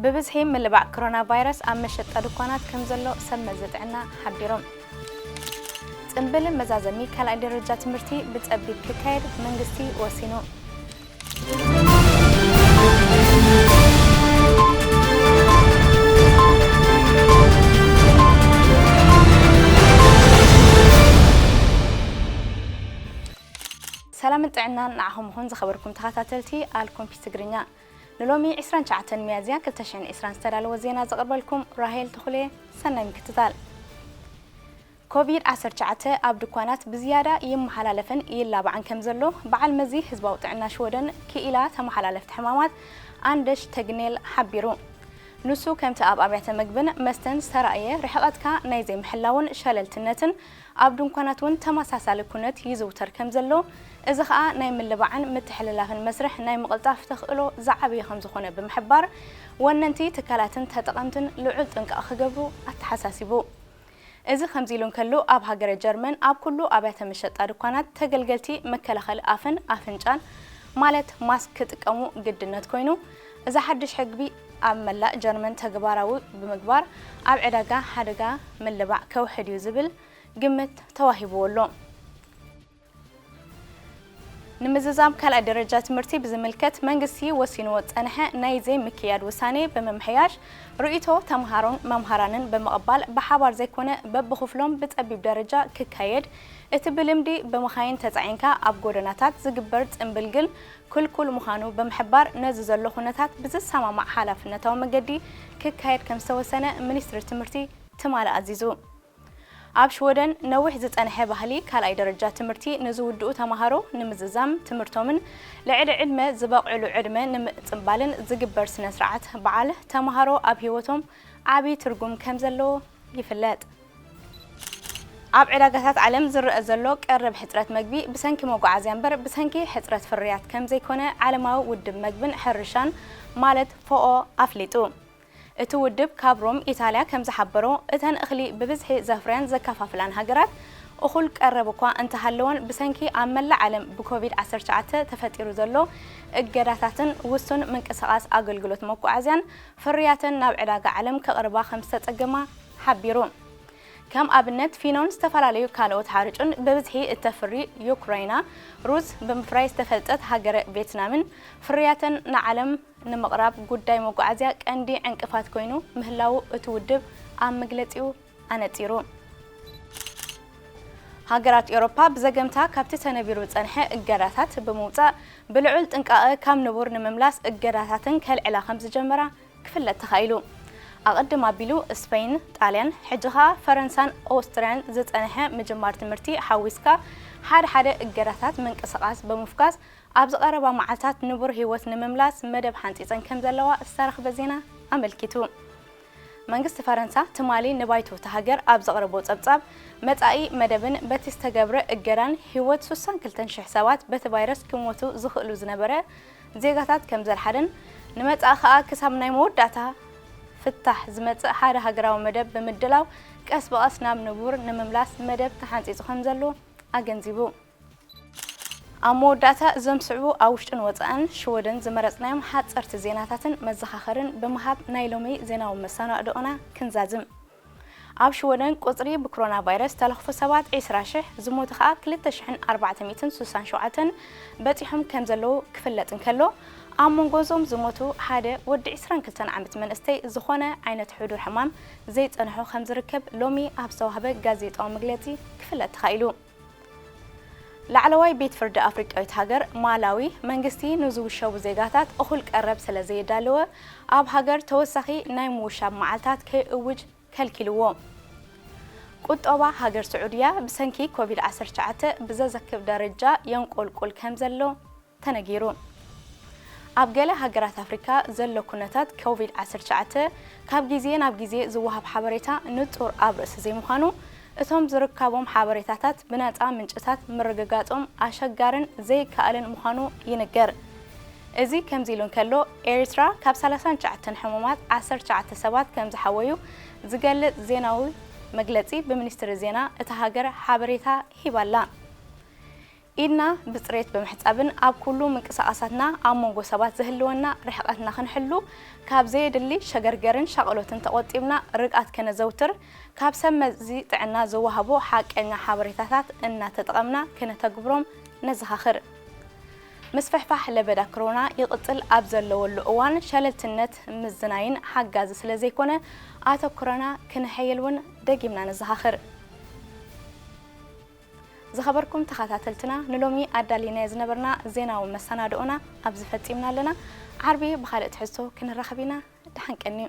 ብብዝሒ ምልባዕ ኮሮና ቫይረስ ኣብ መሸጣ ድኳናት ከም ዘሎ ሰብ መዚ ጥዕና ሓቢሮም። ጽምብል መዛዘሚ ካልኣይ ደረጃ ትምህርቲ ብጸቢብ ክካየድ መንግስቲ ወሲኑ። ሰላምን ጥዕናን ንዓኹም ይኹን ዝኸበርኩም ተኸታተልቲ ኣልኮምፒስ ትግርኛ። ንሎሚ ዕስራን ትሽዓተን ሚያዝያ ክልተ ሽሕን ዕስራን ዝተዳለወ ዜና ዘቕርበልኩም ራሄል ተኹሌ። ሰናይ ምክትታል። ኮቪድ ዓሰርተ ትሽዓተ ኣብ ድኳናት ብዝያዳ ይመሓላለፍን ይላባዕን ከም ዘሎ በዓል መዚ ህዝባዊ ጥዕና ሽወደን ክኢላ ተመሓላለፍቲ ሕማማት ኣንደሽ ተግኔል ሓቢሩ። ንሱ ከምቲ ኣብ ኣብያተ መግብን መስተን ዝተራእየ ርሕቐትካ ናይ ዘይምሕላውን ሸለልትነትን ኣብ ድንኳናት እውን ተመሳሳሊ ኩነት ይዝውተር ከም ዘሎ፣ እዚ ኸኣ ናይ ምልባዕን ምትሕልላፍን መስርሕ ናይ ምቕልጣፍ ተኽእሎ ዝዓበየ ከም ዝኾነ ብምሕባር፣ ወነንቲ ትካላትን ተጠቐምትን ልዑል ጥንቃቕ ክገብሩ ኣተሓሳሲቡ። እዚ ከምዚ ኢሉ እንከሎ፣ ኣብ ሃገረ ጀርመን ኣብ ኩሉ ኣብያተ መሸጣ ድኳናት ተገልገልቲ መከላኸሊ ኣፍን ኣፍንጫን ማለት ማስክ ክጥቀሙ ግድነት ኮይኑ፣ እዚ ሓድሽ ሕግቢ ኣብ መላእ ጀርመን ተግባራዊ ብምግባር ኣብ ዕዳጋ ሓደጋ ምልባዕ ከውሕድ እዩ ዝብል ግምት ተዋሂብዎ ኣሎ። ንምዝዛም ካልኣይ ደረጃ ትምህርቲ ብዝምልከት መንግስቲ ወሲንዎ ዝጸንሐ ናይ ዘይምክያድ ውሳኔ ብምምሕያሽ ርእይቶ ተምሃሮን መምሃራንን ብምቕባል ብሓባር ዘይኮነ በብኽፍሎም ብጸቢብ ደረጃ ክካየድ፣ እቲ ብልምዲ ብመኻይን ተጻዒንካ ኣብ ጎደናታት ዝግበር ጽምብል ግን ክልኩል ምዃኑ ብምሕባር ነዚ ዘሎ ኩነታት ብዝሰማማዕ ሓላፍነታዊ መገዲ ክካየድ ከም ዝተወሰነ ሚኒስትሪ ትምህርቲ ትማሊ ኣዚዙ። ኣብ ሽወደን ነዊሕ ዝጸንሐ ባህሊ ካልኣይ ደረጃ ትምህርቲ ንዝውድኡ ተማሃሮ ንምዝዛም ትምህርቶምን ልዕሊ ዕድመ ዝበቕዕሉ ዕድመ ንምጽምባልን ዝግበር ስነ ስርዓት በዓል ተማሃሮ ኣብ ህይወቶም ዓቢ ትርጉም ከም ዘለዎ ይፍለጥ። ኣብ ዕዳጋታት ዓለም ዝረአ ዘሎ ቀረብ ሕጽረት መግቢ ብሰንኪ መጓዓዝያ እምበር ብሰንኪ ሕጽረት ፍርያት ከም ዘይኮነ ዓለማዊ ውድብ መግብን ሕርሻን ማለት ፎኦ ኣፍሊጡ። እቲ ውድብ ካብ ሮም ኢታልያ ከም ዝሓበሮ፣ እተን እኽሊ ብብዝሒ ዘፍርያን ዘከፋፍላን ሃገራት እኹል ቀረብ እኳ እንተሃለወን፣ ብሰንኪ ኣብ መላእ ዓለም ብኮቪድ ዓሰርተ ትሽዓተ ተፈጢሩ ዘሎ እገዳታትን ውሱን ምንቅስቓስ ኣገልግሎት መጓዓዝያን ፍርያተን ናብ ዕዳጋ ዓለም ከቕርባ ከም ዝተጸገማ ሓቢሩ። ከም ኣብነት፣ ፊኖን ዝተፈላለዩ ካልኦት ሓርጩን ብብዝሒ እተፍሪ ዩክራይና፣ ሩዝ ብምፍራይ ዝተፈልጠት ሃገረ ቬትናምን ፍርያተን ንዓለም ንምቕራብ ጉዳይ መጓዓዝያ ቀንዲ ዕንቅፋት ኮይኑ ምህላዉ እቲ ውድብ ኣብ መግለጺኡ ኣነጺሩ። ሃገራት ኤውሮፓ ብዘገምታ ካብቲ ተነቢሩ ዝጸንሐ እገዳታት ብምውጻእ ብልዑል ጥንቃቐ ካብ ንቡር ንምምላስ እገዳታትን ከልዕላ ከም ዝጀመራ ክፍለጥ ተኻኢሉ። ኣቐድም ኣቢሉ ስፔን፣ ጣልያን፣ ሕጂ ኸኣ ፈረንሳን ኦስትርያን ዝጸንሐ ምጅማር ትምህርቲ ሓዊስካ ሓደ ሓደ እገዳታት ምንቅስቓስ ብምፍካስ ኣብ ዝቐረባ መዓልታት ንቡር ህይወት ንምምላስ መደብ ሓንጺጸን ከም ዘለዋ ዝተረኽበ ዜና ኣመልኪቱ። መንግስቲ ፈረንሳ ትማሊ ንባይቶ እታ ሃገር ኣብ ዘቕረቦ ጸብጻብ፣ መጻኢ መደብን በቲ ዝተገብረ እገዳን ህይወት ሱሳን ክልተን ሽሕ ሰባት በቲ ቫይረስ ክሞቱ ዝኽእሉ ዝነበረ ዜጋታት ከም ዘድሓደን ንመጻኢ ከኣ ክሳብ ናይ መወዳእታ ፍታሕ ዝመጽእ ሓደ ሃገራዊ መደብ ብምድላው ቀስ ብቐስ ናብ ንቡር ንምምላስ መደብ ተሓንጺጹ ከም ዘሎ ኣገንዚቡ። ኣብ መወዳእታ እዞም ስዕቡ ኣብ ውሽጥን ወጻእን ሽወደን ዝመረጽናዮም ሓጸርቲ ዜናታትን መዘኻኸርን ብምሃብ ናይ ሎሚ ዜናዊ መሰናድኦና ክንዛዝም። ኣብ ሽወደን ቁጽሪ ብኮሮና ቫይረስ ዝተለኽፉ ሰባት ዕስራ ሽሕ፣ ዝሞቱ ከኣ ክልተ ሽሕን ኣርባዕተ ሚእትን ስሳን ሸውዓተን በጺሖም ከም ዘለዉ ክፍለጥ እንከሎ፣ ኣብ መንጎ እዞም ዝሞቱ ሓደ ወዲ ዕስራን ክልተን ዓመት መንእሰይ ዝኾነ ዓይነት ሕዱር ሕማም ዘይጸንሖ ከም ዝርከብ ሎሚ ኣብ ዝተዋህበ ጋዜጣዊ መግለጺ ክፍለጥ ተኻኢሉ። ላዕለዋይ ቤት ፍርዲ ኣፍሪቃዊት ሃገር ማላዊ፣ መንግስቲ ንዝውሸቡ ዜጋታት እኹል ቀረብ ስለ ዘየዳለወ፣ ኣብ ሃገር ተወሳኺ ናይ ምውሻብ መዓልታት ከይእውጅ ከልኪልዎ። ቁጠባ ሃገር ስዑድያ ብሰንኪ ኮቪድ ዓሰርተ ትሽዓተ ብዘዘክብ ደረጃ የንቆልቁል ከም ዘሎ ተነጊሩ። ኣብ ገለ ሃገራት ኣፍሪካ ዘሎ ኩነታት ኮቪድ ዓሰርተ ትሽዓተ ካብ ግዜ ናብ ግዜ ዝወሃብ ሓበሬታ ንጹር ኣብ ርእሲ ዘይምዃኑ፣ እቶም ዝርካቦም ሓበሬታታት ብነጻ ምንጭታት ምርግጋጾም ኣሸጋርን ዘይከኣልን ምዃኑ ይንገር። እዚ ከምዚ ኢሉ እንከሎ፣ ኤርትራ ካብ ሰላሳን ትሽዓተን ሕሙማት ዓሰርተ ትሽዓተ ሰባት ከም ዝሓወዩ ዝገልጽ ዜናዊ መግለጺ ብሚኒስትሪ ዜና እታ ሃገር ሓበሬታ ሂባላ። ኢድና ብጽሬት ብምሕጻብን ኣብ ኩሉ ምንቅስቓሳትና ኣብ መንጎ ሰባት ዝህልወና ርሕቐትና ክንሕሉ፣ ካብ ዘየድሊ ሸገርገርን ሻቕሎትን ተቖጢብና ርግኣት ከነዘውትር፣ ካብ ሰብ መዚ ጥዕና ዝወሃቡ ሓቀኛ ሓበሬታታት እናተጠቐምና ክነተግብሮም ነዘኻኽር። ምስፍሕፋሕ ለበዳ ክሮና ይቕጽል ኣብ ዘለወሉ እዋን፣ ሸለልትነት ምዝናይን ሓጋዚ ስለ ዘይኮነ፣ ኣተኩሮና ክነሐይል እውን ደጊምና ነዘኻኽር። ዝኸበርኩም ተኸታተልትና፣ ንሎሚ ኣዳሊናዮ ዝነበርና ዜናዊ መሰናድኦና ኣብዚ ፈጺምና ኣለና። ዓርቢ ብኻልእ ትሕዝቶ ክንራኸብ ኢና። ደሓን ቀንዩ።